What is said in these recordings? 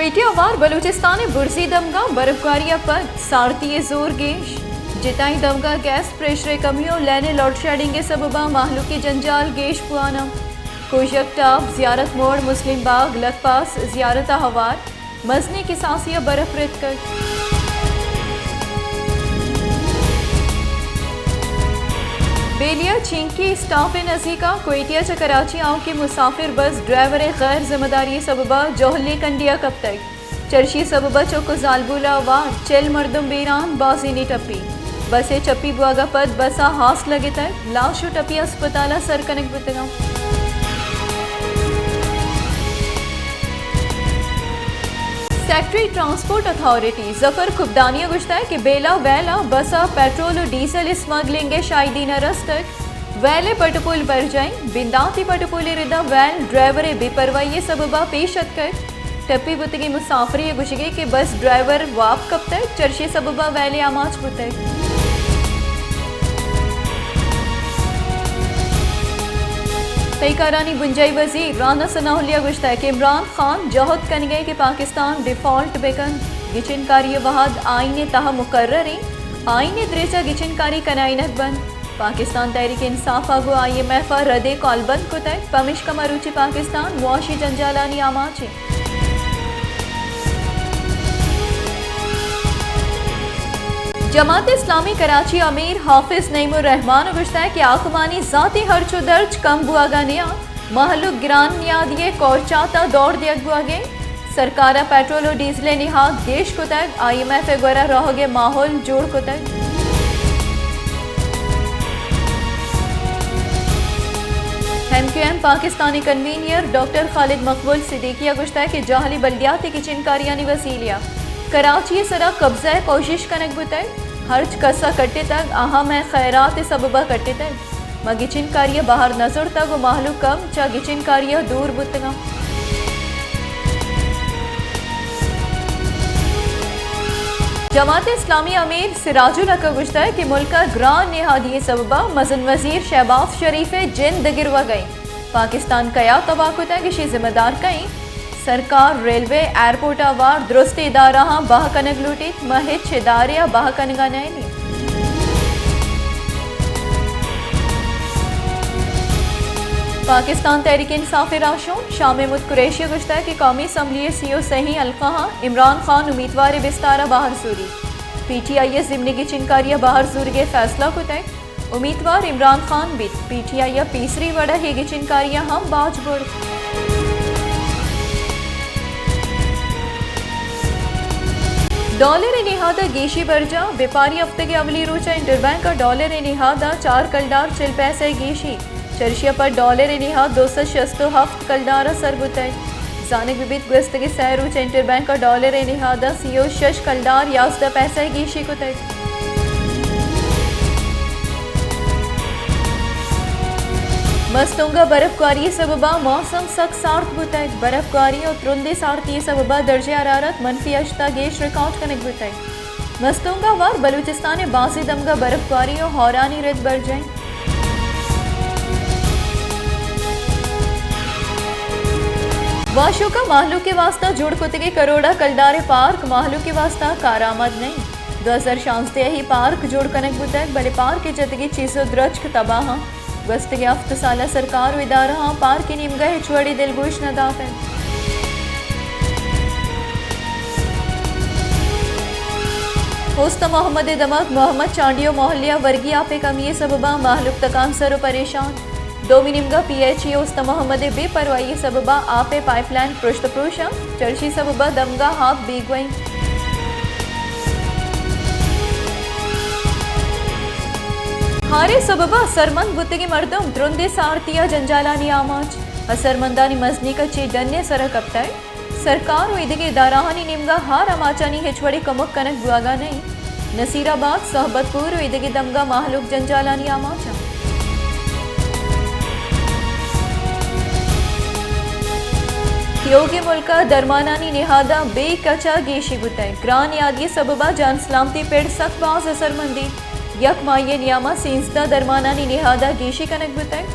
P T I ءَ ہوار بلوچستان ءِ برزی دمگاں برفگواری ءَ پد سارتی ءِ زور گیش۔ جتائیں دمگاں گیس پریشر ءِ کمی ءُ لین ءِ لوڈشیڈنگ ءِ سبب ءَ مہلوکی جنجال گیش بوان اَنت۔ کوژک ٹاپ، زیارت موڑ، مسلم باغ، لکھ پاس زیارت ءَ ہوار مزنیں کساسے ءَ برف رتکگ۔ بیلیا چینکی اسٹاپ ءِ نزیک ءَ کوئٹہ ءَ چہ کراچی آؤکیں مسافر بس ڈرائیور ءِ غیر ذمہ داری ءِ سبب ءَ جہلی کنڈی ءَ کپتگ۔ چرشی ءِ سبب ءَ چک ءُ زالبول ءَ ہوار چل مردم بیران، بازینے ٹپی۔ بس ءِ چپی بوگ ءَ پد بس ءَ ہاس لگتگ، لاش ءُ ٹپی ہسپتال ءَ سر کنگ بوتگ اَنت۔ سیکرٹری ٹرانسپورٹ اتھارٹی ظفر کبدانی ءَ گوشتگ کہ بیلہ ویل ءَ بس ءَ پیٹرول ءُ ڈیزل اسمگلنگ ءِ شاہدی نہ رستگ۔ ویل ءِ پٹ ءُ پول برجاہ اِنت۔ بنداتی پٹ ءُ پول ءِ رد ءَ ویل ڈرائیور ءِ بے پرواہی ءِ سبب ءَ پیش اتکگ۔ ٹپی بوتگیں مسافرے ءِ گوشگ اِنت کہ بس ڈرائیور واب کپتگ، چرشی ءِ سبب ءَ ویل ءِ آماچ بوتگ۔ تہی کارانی بنجاہی وزیر رانا ثناء اللہ ءَ گوشتگ کہ عمران خان جہد کنگ ءَ اِنت کہ پاکستان ڈیفالٹ بہ کنت۔ گچین کاری ءِ وہد آئین ءِ تہا مقرر اِنت، آئین ءِ درچ ءَ گچین کاری کنائینگ بنت۔ پاکستان تحریک انصاف ءَ گوں آئی ایم ایف ءَ رد ءِ کالبند کتگ، پمیشکا مروچی پاکستان معاشی جنجالانی آماچ اِنت۔ جماعت اسلامی کراچی ءِ امیر حافظ نعیم الرحمان ءَ گوشتگ کہ حاکمانی ذاتی ہرچ ءُ درچ کم بوگ ءَ نیاں، مہلوک گران نیادی ءِ کورچات ءَ دور دیگ بوگ ءَ اِنت۔ سرکار ءَ پیٹرول ءُ ڈیزل ءِ نہاد گیش کتگ، آئی ایم ایف ءِ گورا روگ ءِ ماحول جوڑ کتگ۔ M Q M Pakistani convener doctor Khalid Maqbool Siddiqui ءَ گوشتگ کہ جہلی بلدیاتی گچین کاریانی وسیلہ ءَ کراچی ءِ سرا قبضہ ءِ کوشش کنگ بوتگ، ہرچ کس ءَ کٹتگ، آہاں مئے خیرات ءِ سبب ءَ کٹتگ۔ ما گچین کاری ءَ بہر نہ زرتگ ءُ مہلوک ہم چہ گچین کاری ءَ دور بوتگ اَنت۔ جماعت اسلامی ءِ امیر سراج الحق ءَ گوشتگ کہ ملک ءَ گران نہادی ءِ سبب ءَ مزن وزیر شہباز شریف ءِ جند گروگ ءَ اِنت۔ پاکستان کیا تباہ کتگ، ایشی ذمہ دار کئے اِنت؟ سرکار ریلوے، ایئرپورٹ ءَ ہوار درستیں ادارہاں بہا کنگ لوٹیت، ما ہچ ادارے ءَ بہا کنگ ءَ نئیں۔ پاکستان تحریک انصاف ءِ راہشون شاہ محمود قریشی ءَ گوشتگ کہ قومی اسمبلی ءِ سی ءُ سئیں حلقہاں عمران خان امیدوار ءِ بستار ءَ بہر زوریت۔ پی ٹی آئی ءِ ضمنی گچین کاری ءَ بہر زورگ ءِ فیصلہ کتگ۔ امیدوار عمران خان بیت، پی ٹی آئی ءَ پیسری وڑ ءَ اے گچین کاری ءَ ہم باج برت۔ ڈالر ءِ نہاد ءَ گیشی برجاہ، بیپاری ہفتگ ءِ اولی روچ ءَ انٹر بینک ءَ ڈالر ءِ نہاد ءَ چار کلدار چل پیسہ ءِ گیشی، چرشی ءَ پد ڈالر ءِ نہاد دو سد شست ءُ ہفت کلدار ءَ سر بوتگ۔ زانگ بہ بیت گوستگیں سئے روچ ءَ انٹر بینک ءَ ڈالر ءِ نہاد ءَ سی ءُ شش کلدار یازدہ پیسہ ءِ گیشی کتگ۔ مستونگ ءَ برف گواری ءِ سبب ءَ موسم سک سارت بوتگ۔ برف گواری ءُ ترندیں سارتی ءِ سبب ءَ درجہ حرارت منفی ہشت ءَ گیش ریکارڈ کنگ بوتگ۔ مستونگ ءَ ہوار بلوچستان ءِ بازیں دمگ ءَ برف گواری ءُ ہورانی رد برجاہ اِنت۔ واشوک ءَ مہلوک ءِ واستہ جوڑ کتگیں کروڑ ءَ کلدار ءِ پارک مہلوک ءِ واستہ کارآمد نہ اِنت۔ دو ہزار شانزدہ ءَ اے پارک جوڑ کنگ بوتگ، بلے پارک ءِ جتگیں چیز ءُ درچک تباہ اَنت۔ گوستگیں ہفت سال ءَ سرکار ءُ ادارہاں پارک ءِ نیمگ ءَ ہچ وڑیں دلگوش نہ داتگ۔ اوست محمد ءِ دمگ محمد چانڈیو محلہ ءَ ورگی آپ ءِ کمی ءِ سبب ءَ مہلوک تکانسر ءُ پریشان۔ دومی نیمگ ءَ پی ایچ ای اوست محمد ءِ بے پرواہی ءِ سبب ءَ آپ ءِ پائپ لائن پرشت ءُ پروش اَنت، چرشی ءِ سبب ءَ دمگ ءَ آپ بیگواہ اِنت۔ ہار ءِ سبب ءَ اثرمند بوتگیں مردم ترندیں سارتی ءُ جنجالانی آماچ۔ اثرمندانی مزنیک ءَ چہ ڈن ءِ سر ءَ کپتگ۔ سرکار ءُ ایدگہ ادارہانی نیمگ ءَ ہار آماچانی ہچ وڑیں کمک کنگ بوہگ ءَ نہ اِنت۔ نصیر آباد، صحبت پور ءُ ایدگہ دمگ ءَ مہلوک جنجالانی آماچ اَنت۔ تیوگیں ملک ءَ درمانانی نہاد ءَ بے کچ ءَ گیشی بوتگ۔ گران نیادی ءِ سبب ءَ جان سلامتی ءِ پڑ سک باز اثرمند اِنت۔ یک ماہی ءِ نیام ءَ سیزدہ درمانانی نہاد ءَ گیشی کنگ بوتگ۔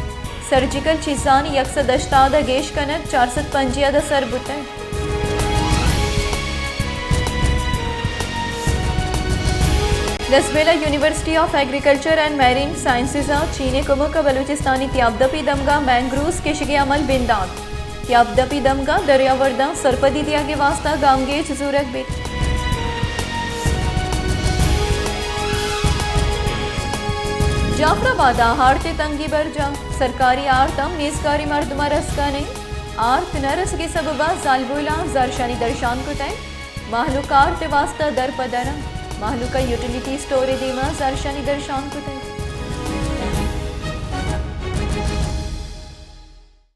سرجیکل چیزانی یک سد ہشتاد ءَ گیش کنگ چار سد پنجاہ ءَ سر بوتگ۔ لسبیلہ university of agriculture and marine sciences ء چین ء کمک ء بلوچستانی تیابدپی دمگاں مینگرووز کشگ ء عمل بندات۔ تیابدپی دمگاں دریاورداں سرپدی دیگ ء واستہ گامگیج زورگ بیت۔ جعفر آباد ء آرت ء تنگی برجاہ، سرکاری آرت ہم نیزگاری مردماں رسگ ء نہ انت۔ آرت نہ رسگ ء سبب ء زالبولاں زھرشانی درشان کتگ۔ مہلوک آرت ء واستہ در پہ در انت۔ مہلوک ء یوٹیلیٹی اسٹور ء دیما زھرشانی درشان کتگ۔